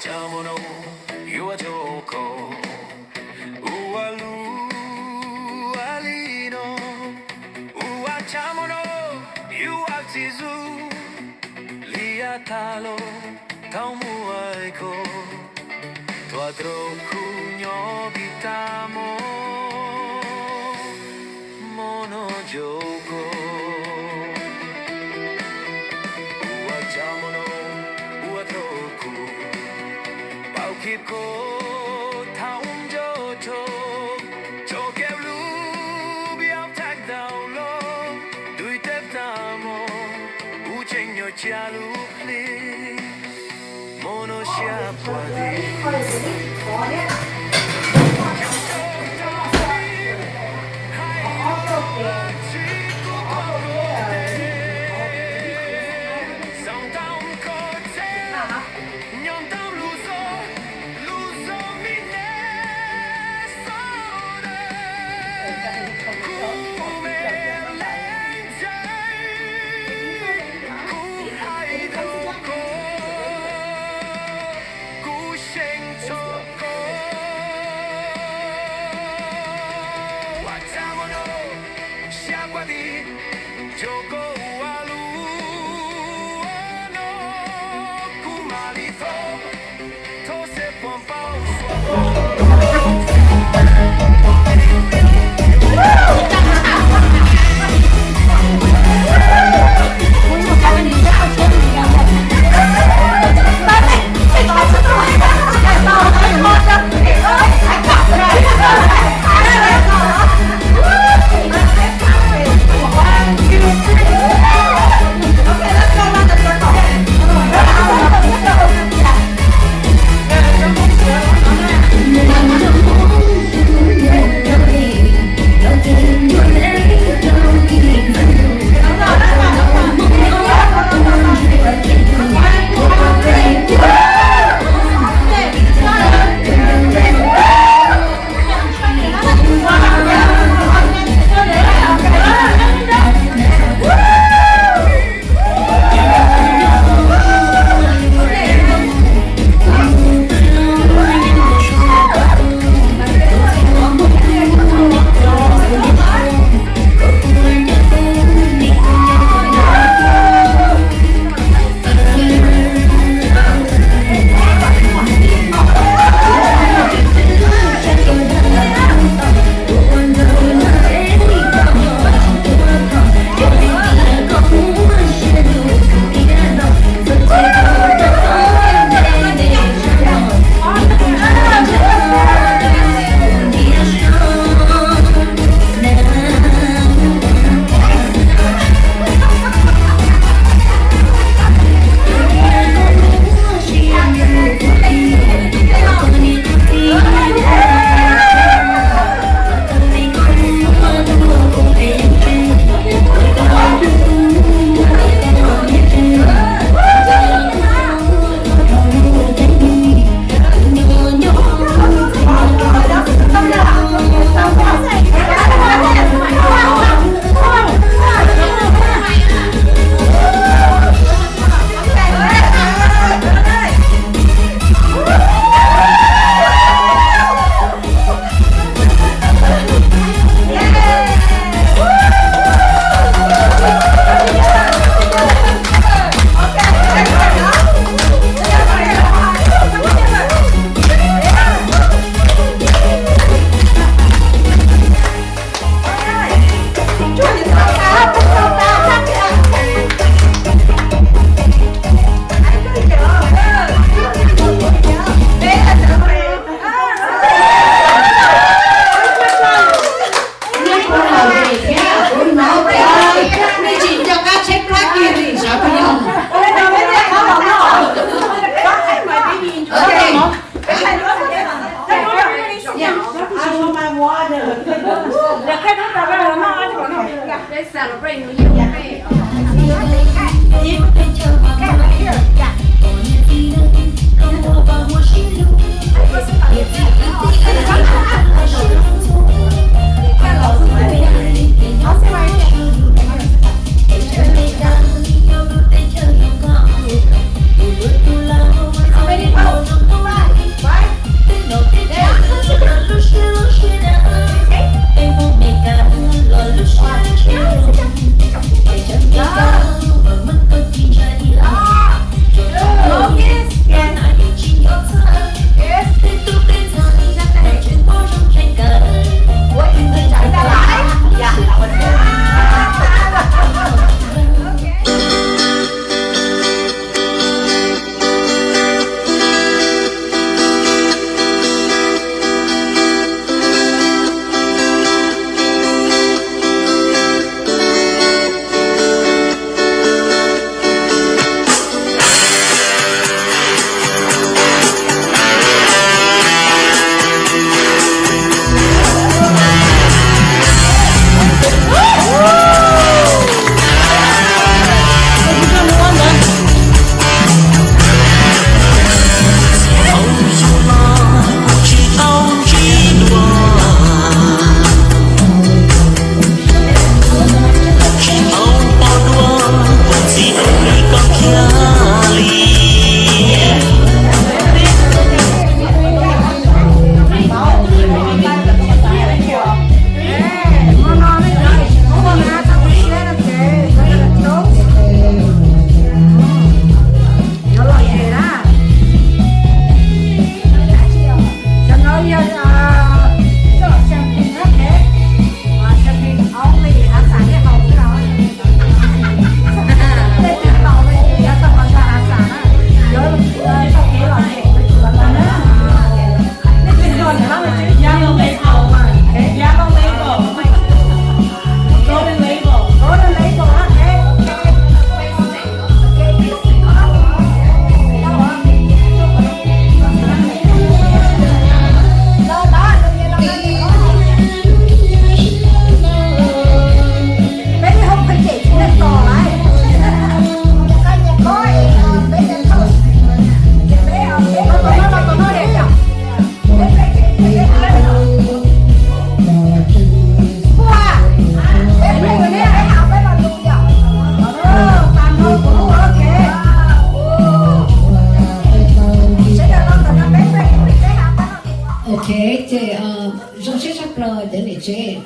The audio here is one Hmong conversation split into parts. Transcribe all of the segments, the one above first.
Txaj muag no yuav rau koj ua luaj li no, ua txaj muag no yuav txiv zug li yav tag los tau muaj koj, tuaj rau kuv nyob vim txaj muag muag no rau koj. Ua txaj muag no ua rau kuv paub khi koj thaum nco tso, tso kev lub viv thaj ntau los tub teb txaj muag, kuv tseem nyob cia lub hli muag no siab puag tim. Kuv hais rau koj, kuv seev txog koj, ua txaj muag no siab puag tim, rau koj ua luaj no, kuv mam li thov, thov seb puas npaum suav.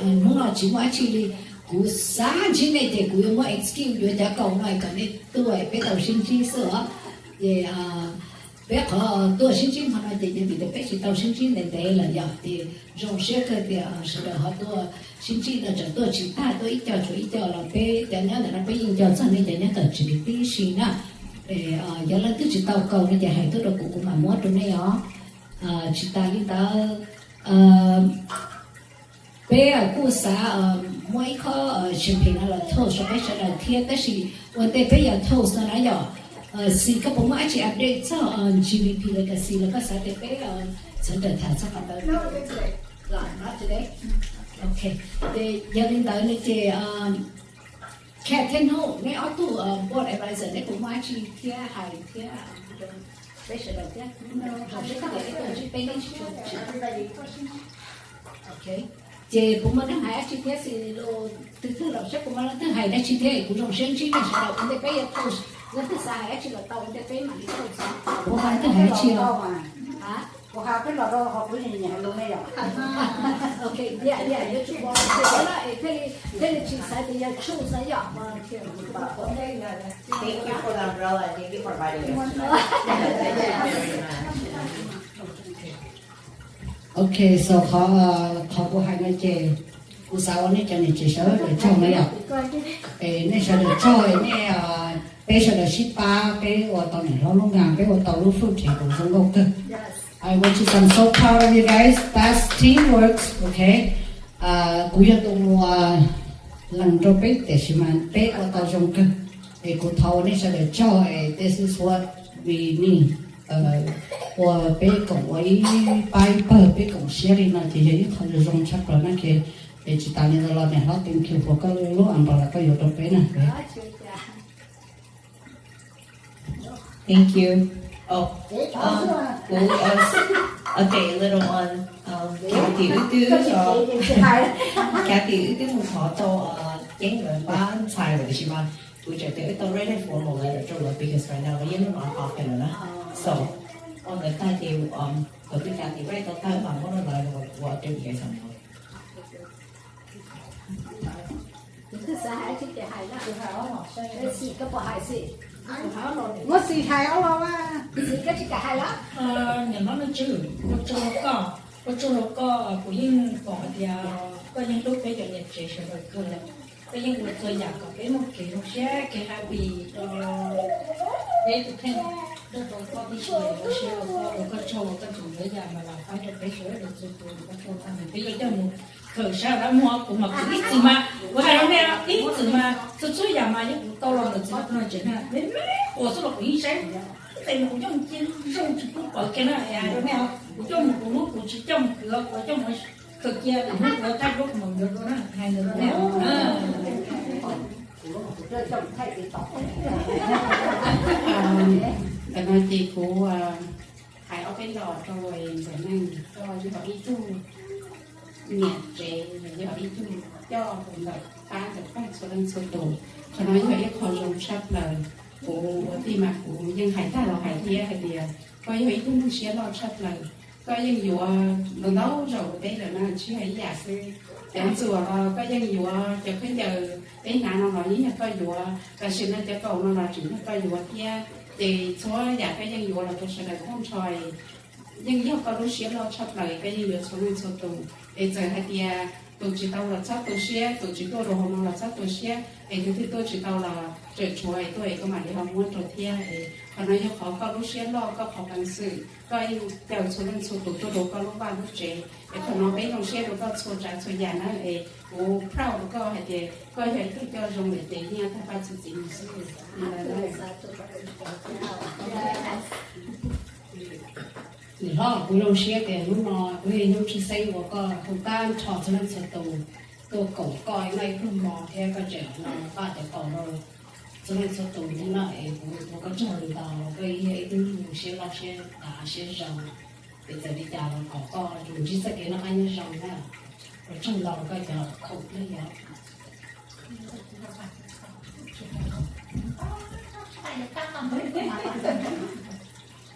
Hnub no tsis muaj dab tsi li, kuv xav ntsib nej ces kuv yuav muab excuse yuav cov kaus no kom nej tuaj peb tau sib ntsib xwb os. Ces peb qhov tuaj sib ntsib hmo no ces yog vim tias peb tsis tau sib ntsib ntev ntev lawm yom, ces zoo siab kawg tias sawv daws ho tuaj sib ntsib no, tseem tuaj tsis tag, tuaj ib co tshuav ib co los peb cov nyob ntawm no peb yeej nco txog nej cov nyob tom tsev tib si na. Yog leej twg tsis tau kaus no ces hais tuaj rau kuv, kuv mam muab rau nej os. Tsis tas li ntawd, peb kuj xav muab ib khob champagne no los toast rau peb sawv daws thiab, tab sis ua ntej peb yuav toast no na yom, Xis koj puas muaj dab tsi update txog G V P Legacy los koj xav tias peb txhawv rawm tham txog qhov ntawd? Ok, ces yog li ntawd no ces Kat thiab Hnub, neb ob tug board advisor neb puas muaj dab tsi thiab hais thiab peb sawv daws thiab? Seb koj tias peb tau ntsib peb neb tsis tshua tsim. Ok, ces puas muaj neeg hais dab tsi thiab? Xis los tus twg los seb puas muaj leej twg hais dab tsi thiab, kuv zoo siab ntsib nej sawv daws. Ua ntej peb yuav toast, leej twg xav hais dab tsi los tau, ua ntej peb mam li toast. Puas muaj leej twg hais dab tsi os? Kuv hais peb los rau qhov kuv nyiam nyiam lus ne yom. Ok, yeah, yeah, yuav tsum volunteer na, es thiaj li, thiaj li tsis xav tias yog tshuj xav yom, volunteer. Thank you for the umbrella and thank you for inviting us tonight. Ok, so qhov, qhov kuv hais no ces kuv xav ua nej cov niam tsev sawv daws tsaug na yom. Es nej sawv daws tsaug, nej, peb sawv daws sib pab, peb ua tau niam hlob lub nag, peb ua tau lub fruit table zoo nkauj kawg. I want to, I'm so proud of you guys. That's teamwork, ok. Kuv yog tus mus lees rau peb tiam sis mas peb ua tau zoo kawg. Es kuv thov ua nej sawv daws tsaug, es this is what we need. Ua peb koom ua ib pab ib pawg, peb koom siab li no ces yog ib qho zoo tshaj plaws na. Es tsis tas li ntawd los niam hlob, thank you for koj lub umbrella koj yuav rau peb na. Thank you. Oh, um, kuv, okay, little one. Um, Kathy wb twb, Kathy wb twb mus thov tau ceeb lawv pab ntxhais lawm, tiam sis mas kuv tseem tias wb tau write a formal letter rau lawv because right now lawv yeej muaj nov qhov pem lawm na. So, ua ntawd tag ces, um, thaum twg Kathy write tau tag wb mam muab rau lawv ua rau lawv xam no. Tus twg xav hais dab tsi ces hais na. Xis, koj puas hais Xis? Muab Xis hais ob los mas. Xis, koj tsis kam hais los? Niam hlob Nuj Tswb, ua tsaug rau koj, ua tsaug rau koj, kuv yeej pom hais tias koj yeej hlub peb cov niam tsev sawv daws kawg lawm. Koj yeej ua txhua yam kom peb muaj kev zoo siab, kev happy rau peb tus kheej. Nrog rau koj tib si, ua siab rau koj, ua koj tsaug, koj tseem yuav yam mas los faib rau peb sawv daws txhua tus, ua koj tsaug tag. Peb yuav coj mus khawm sab laj muag, kuv mas kuv ib txwm mas, kuv hais rau nej, ib txwm mas txhua txhua yam mas yog kuv tau los ntawm txiv no tsev na, me me quas xwb los kuv yeej saib. Tes no kuv coj mus cia zoo tsis pub pawv kiag na, hais rau nej, kuv coj mus kuv lub, kuv tsis coj mus khwv, kuv coj mus khawm cia, kuv hnub kuv thaij duab kuv mam yuav dua na, hais ntawd rau nej. Ntawm no ces kuv hais ob peb los rau ntxawm neeg, koj yog ib tug niam tsev, yog ib tug coj tus ntawm pab ntawm pawg txhua leej txhua tus. Qhov no yog ib qho zoo tshaj plaws. Kuv ua tij mas kuv yeej hais tag los hais thiab hais tias koj yog ib tug neeg siab loj tshaj plaws. Koj yeej yuav ntau ntau zaus rau peb lawm na, tsis yog ib yam xwb. Cov ntxuam los koj yeej yuav, cov khaub ncaws peb hnav no los yeej yog koj yuav, tam sim no cov kaus no los tseem yog koj yuav thiab. Ces txhua yam koj yeej yuav los rau sawv daws tag nrho. Yeej yog koj lub siab loj tshaj plaws, koj yeej yuav txhua leej txhua tus. Es txawm hais tias tus tsis tau los txhob tu siab, tus tsis tuaj rau hauv no los txhob tu siab, es tus twg tuaj tsis tau los tseem tshuav es tuaj es koj mam li ho muab rau thiab. Es qhov no yog qhov koj lub siab loj, koj qhov peev xwm, koj yeej caw txhua leej txhua tus tuaj rau koj lub vaj lub tsev. Es qhov no peb zoo siab rau koj txhua tsav txhua yam na. Es kuv proud rau koj hais tias koj yog ib tug coj zoo lawm ces yeej tag pab txi txiv mus xwb. Niam hlob, kuv zoo siab tias hnub no kuv yog hnub tshwj xeeb uas koj hu tag nrho txhua leej txhua tus tuaj koom koj ib noj ib pluag hmo thiab koj tseem los npaj cov kaus rau txhua leej txhua tus hnub no es kuv ua koj tsaug ntau. Koj yog ib tug neeg siab loj siab dav siab zoo, es txawm li cas los kom koj mus ntsib txoj kev noj qab nyob zoo na. Ua tsaug ntau rau koj cov khoom pliag yog.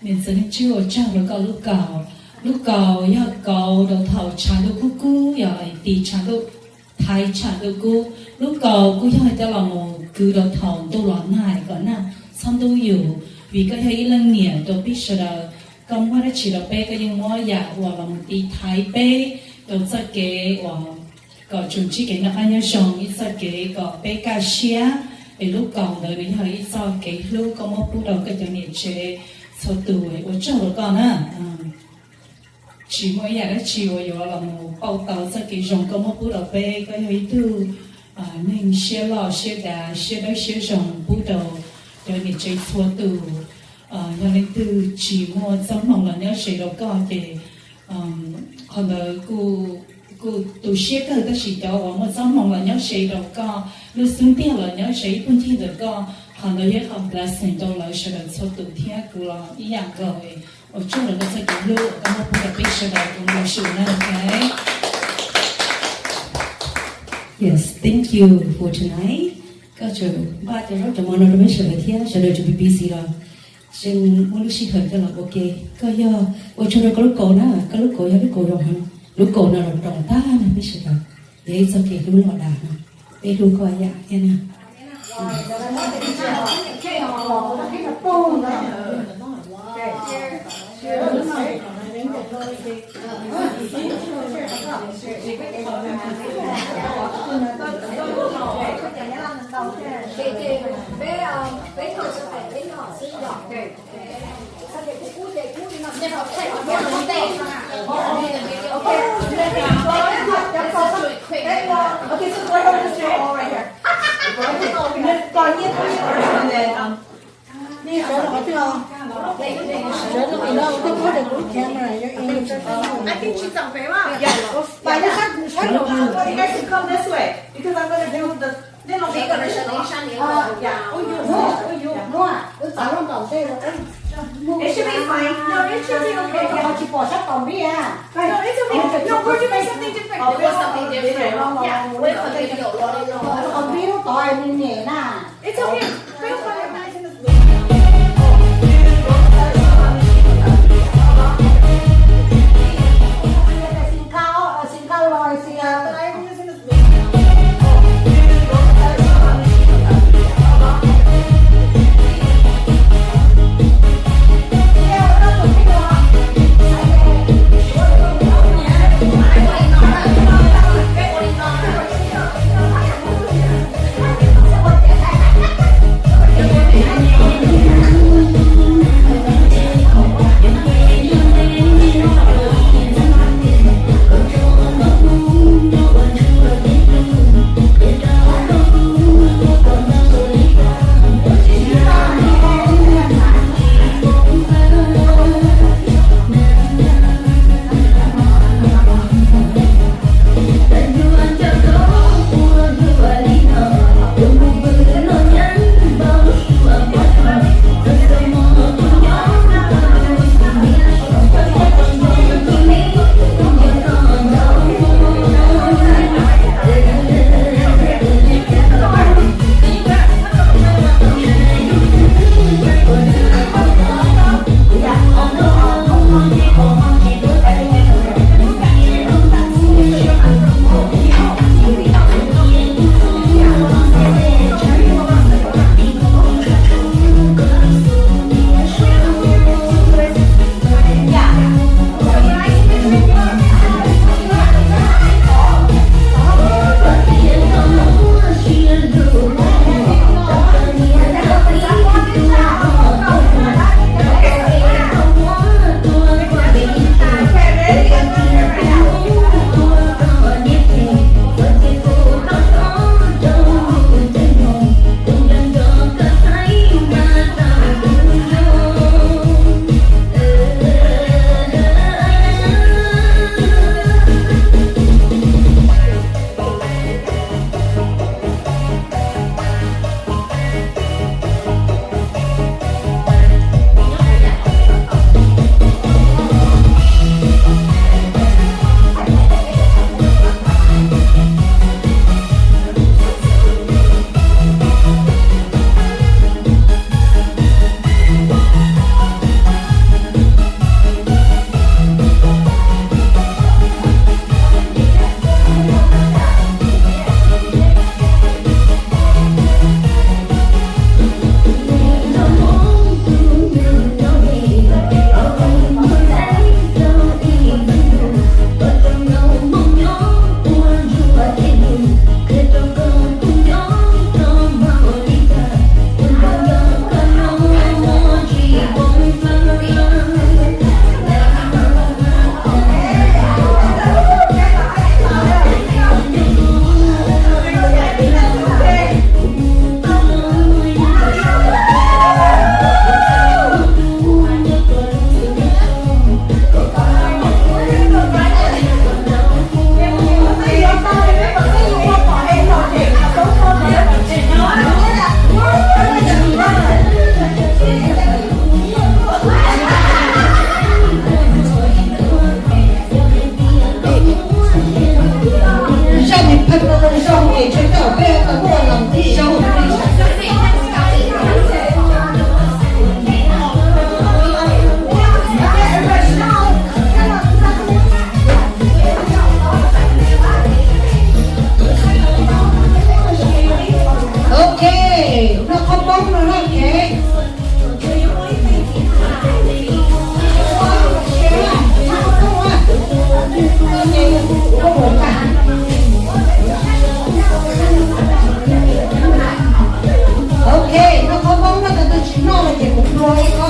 Niam txiv, nej tsuas ua tsaug rau koj lub kaus. Lub kaus yog kaus rau thaum tshav ntuj kub kub, yog tis tshav ntuj, thaiv tshav ntuj kub. Lub kaus kuj yog coj los mus kwv rau thaum ntuj los nag kom nag txhob ntub yus. Vim koj yog ib leej niam rau peb sawv daws, koj muab dab tsi rau peb koj yeej muab yam uas los mus tiv thaiv peb rau txoj kev uas kom tsuas ntsib kev noj qab nyob zoo, ib txoj kev kom peb kaj siab. Es lub kaus ntawd nws yog ib txoj kev hlub koj muab pub rau koj cov niam tsev txhua tus, ua tsaug rau koj na. Tsis muaj ib yam dab tsi uas yuav los mus pauj tau txoj kev zoo koj muab pub rau peb. Koj yog ib tug neeg siab loj siab dav siab dawb siab zoo pub rau cov niam tsev txhua tus. Yog leej twg tsis muaj txoj hmoo los nyob ze rau koj ces qhov ntawd kuj tu siab kawg, tab sis cov uas muaj txoj hmoo los nyob ze rau koj, lub xub ntiag los nyob ze ib tug ncig ntawm koj, qhov ntawd yog qhov blessing rau lawv sawv daws txhua tus thiab kuv los ib yam nkaus. Ua tsaug rau koj txoj kev hlub uas koj muab pub rau peb sawv daws, kuv npau suav na, ok. Yes, thank you for tonight. Koj tseem npaj cov zaub cov mov no rau peb sawv daws thiab, sawv daws tseem busy busy los tseem muaj lub sij hawm coj los ua ke. Koj yog, ua tsaug rau koj lub kaus na, koj lub kaus yog lub kaus zoo heev, lub kaus no los roos tag na peb sawv daws, yog ib txoj kev hlub loj dav no, peb hlub koj ib yam thiab na. Zoo ces tseg tau peb tau muaj los thiab. Ok, noj qhob poob no na, ok. Ok, noj qhob poob no, tus twg tsis noj no ces kuv pluag ib qho.